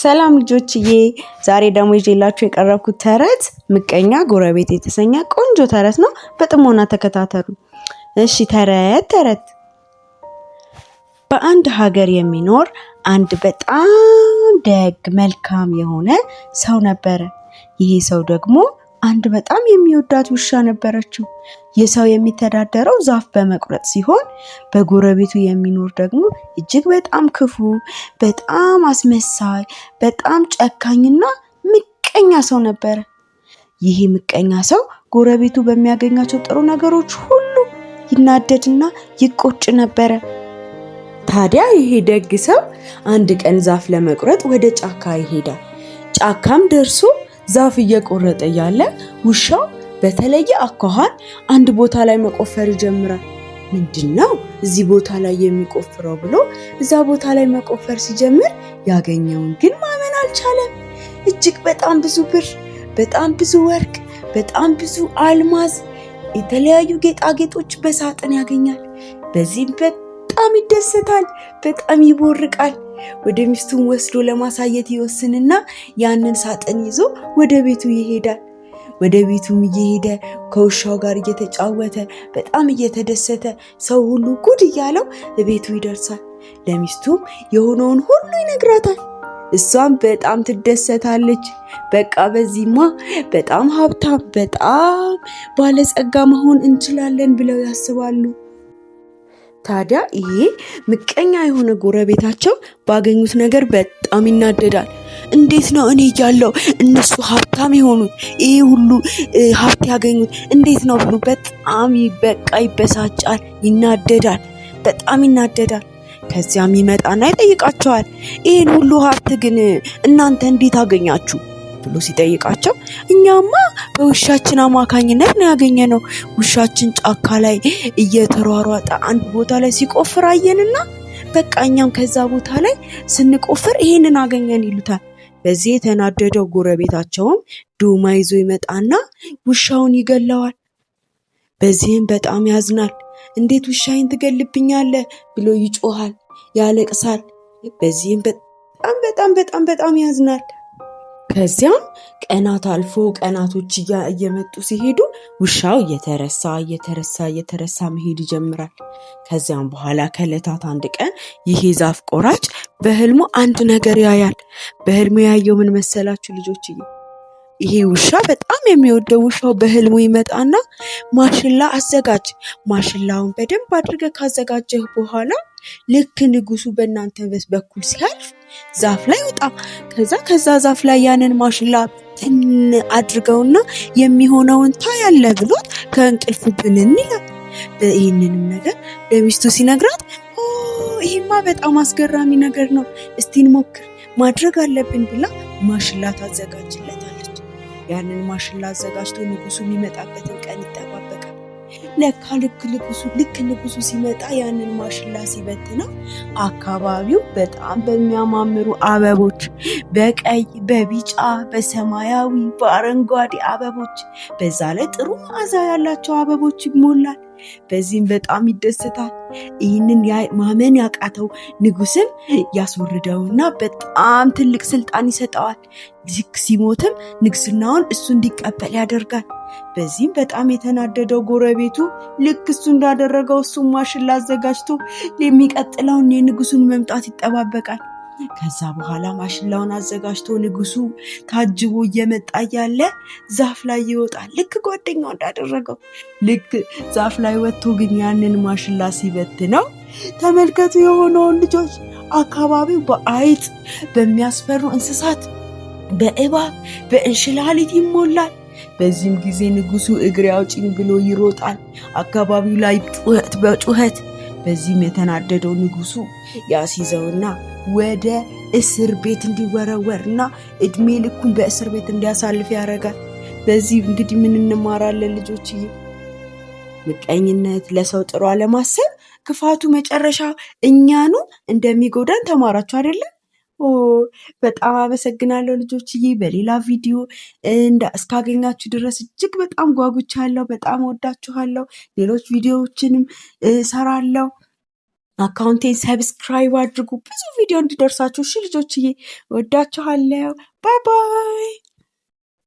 ሰላም ልጆችዬ፣ ዛሬ ደግሞ ይዤላችሁ የቀረብኩት ተረት ምቀኛ ጎረቤት የተሰኘ ቆንጆ ተረት ነው። በጥሞና ተከታተሉ። እሺ፣ ተረት ተረት። በአንድ ሀገር የሚኖር አንድ በጣም ደግ መልካም የሆነ ሰው ነበረ። ይሄ ሰው ደግሞ አንድ በጣም የሚወዳት ውሻ ነበረችው። ይህ ሰው የሚተዳደረው ዛፍ በመቁረጥ ሲሆን በጎረቤቱ የሚኖር ደግሞ እጅግ በጣም ክፉ፣ በጣም አስመሳይ፣ በጣም ጨካኝና ምቀኛ ሰው ነበረ። ይህ ምቀኛ ሰው ጎረቤቱ በሚያገኛቸው ጥሩ ነገሮች ሁሉ ይናደድና ይቆጭ ነበረ። ታዲያ ይሄ ደግ ሰው አንድ ቀን ዛፍ ለመቁረጥ ወደ ጫካ ይሄዳል። ጫካም ደርሶ ዛፍ እየቆረጠ ያለ ውሻው በተለየ አኳኋን አንድ ቦታ ላይ መቆፈር ይጀምራል። ምንድን ነው እዚህ ቦታ ላይ የሚቆፍረው ብሎ እዛ ቦታ ላይ መቆፈር ሲጀምር ያገኘውን ግን ማመን አልቻለም። እጅግ በጣም ብዙ ብር፣ በጣም ብዙ ወርቅ፣ በጣም ብዙ አልማዝ፣ የተለያዩ ጌጣጌጦች በሳጥን ያገኛል። በዚህም በጣም ይደሰታል፣ በጣም ይቦርቃል። ወደ ሚስቱን ወስዶ ለማሳየት ይወስንና ያንን ሳጥን ይዞ ወደ ቤቱ ይሄዳል። ወደ ቤቱም እየሄደ ከውሻው ጋር እየተጫወተ በጣም እየተደሰተ ሰው ሁሉ ጉድ እያለው ቤቱ ይደርሳል። ለሚስቱም የሆነውን ሁሉ ይነግራታል። እሷም በጣም ትደሰታለች። በቃ በዚህማ በጣም ሀብታም፣ በጣም ባለጸጋ መሆን እንችላለን ብለው ያስባሉ። ታዲያ ይሄ ምቀኛ የሆነ ጎረቤታቸው ባገኙት ነገር በጣም ይናደዳል። እንዴት ነው እኔ እያለሁ እነሱ ሀብታም የሆኑት፣ ይሄ ሁሉ ሀብት ያገኙት እንዴት ነው ብሎ በጣም በቃ ይበሳጫል፣ ይናደዳል፣ በጣም ይናደዳል። ከዚያም ይመጣና ይጠይቃቸዋል። ይህን ሁሉ ሀብት ግን እናንተ እንዴት አገኛችሁ ብሎ ሲጠይቃቸው እኛማ በውሻችን አማካኝነት ነው ያገኘነው። ውሻችን ጫካ ላይ እየተሯሯጠ አንድ ቦታ ላይ ሲቆፍር አየንና በቃ እኛም ከዛ ቦታ ላይ ስንቆፍር ይሄንን አገኘን ይሉታል። በዚህ የተናደደው ጎረቤታቸውም ዶማ ይዞ ይመጣና ውሻውን ይገለዋል። በዚህም በጣም ያዝናል። እንዴት ውሻዬን ትገልብኛለህ ብሎ ይጮሃል፣ ያለቅሳል። በዚህም በጣም በጣም በጣም በጣም ያዝናል። ከዚያም ቀናት አልፎ ቀናቶች እየመጡ ሲሄዱ ውሻው እየተረሳ እየተረሳ እየተረሳ መሄድ ይጀምራል። ከዚያም በኋላ ከዕለታት አንድ ቀን ይሄ ዛፍ ቆራጭ በህልሙ አንድ ነገር ያያል። በህልሙ ያየው ምን መሰላችሁ ልጆችዬ? ይሄ ውሻ በጣም የሚወደው ውሻው በህልሙ ይመጣና ማሽላ አዘጋጅ፣ ማሽላውን በደንብ አድርገህ ካዘጋጀህ በኋላ ልክ ንጉሱ በእናንተ በኩል ሲያልፍ ዛፍ ላይ ውጣ፣ ከዛ ዛፍ ላይ ያንን ማሽላ ትን አድርገውና የሚሆነውን ታያለህ ብሎት ከእንቅልፉ ብንን ይላል። ይህንንም ነገር ለሚስቱ ሲነግራት ይሄማ በጣም አስገራሚ ነገር ነው፣ እስቲ እንሞክር፣ ማድረግ አለብን ብላ ማሽላ ታዘጋጅለታለች። ያንን ማሽላ አዘጋጅቶ ንጉሱ የሚመጣበትን ቀን ይጠባበቃል። ለካ ልክ ንጉሱ ሲመጣ ያንን ማሽላ ሲበትነው አካባቢው በጣም በሚያማምሩ አበቦች፣ በቀይ፣ በቢጫ፣ በሰማያዊ፣ በአረንጓዴ አበቦች፣ በዛ ላይ ጥሩ መዓዛ ያላቸው አበቦች ይሞላል። በዚህም በጣም ይደሰታል። ይህንን ማመን ያቃተው ንጉስም ያስወርደውና በጣም ትልቅ ስልጣን ይሰጠዋል። ልክ ሲሞትም ንግስናውን እሱ እንዲቀበል ያደርጋል። በዚህም በጣም የተናደደው ጎረቤቱ ልክ እሱ እንዳደረገው እሱ ማሽላ አዘጋጅቶ የሚቀጥለውን የንጉሱን መምጣት ይጠባበቃል። ከዛ በኋላ ማሽላውን አዘጋጅቶ ንጉሱ ታጅቦ እየመጣ እያለ ዛፍ ላይ ይወጣል። ልክ ጓደኛው እንዳደረገው ልክ ዛፍ ላይ ወጥቶ ግን ያንን ማሽላ ሲበትነው ተመልከቱ የሆነውን ልጆች። አካባቢው በአይጥ፣ በሚያስፈሩ እንስሳት፣ በእባብ፣ በእንሽላሊት ይሞላል። በዚህም ጊዜ ንጉሱ እግሬ አውጪኝ ብሎ ይሮጣል። አካባቢው ላይ ጩኸት በጩኸት። በዚህም የተናደደው ንጉሱ ያስይዘውና ወደ እስር ቤት እንዲወረወርና እድሜ ልኩን በእስር ቤት እንዲያሳልፍ ያደርጋል። በዚህ እንግዲህ ምን እንማራለን ልጆችዬ? ምቀኝነት፣ ለሰው ጥሩ አለማሰብ ክፋቱ መጨረሻ እኛኑ እንደሚጎዳን ተማራችሁ አይደለም? ኦ በጣም አመሰግናለሁ ልጆችዬ። በሌላ ቪዲዮ እስካገኛችሁ ድረስ እጅግ በጣም ጓጉቻለሁ። በጣም ወዳችኋለሁ። ሌሎች ቪዲዮዎችንም እሰራለሁ። አካውንቴን subscribe አድርጉ፣ ብዙ ቪዲዮ እንዲደርሳችሁ። እሺ ልጆችዬ፣ ወዳችኋለሁ። Bye bye።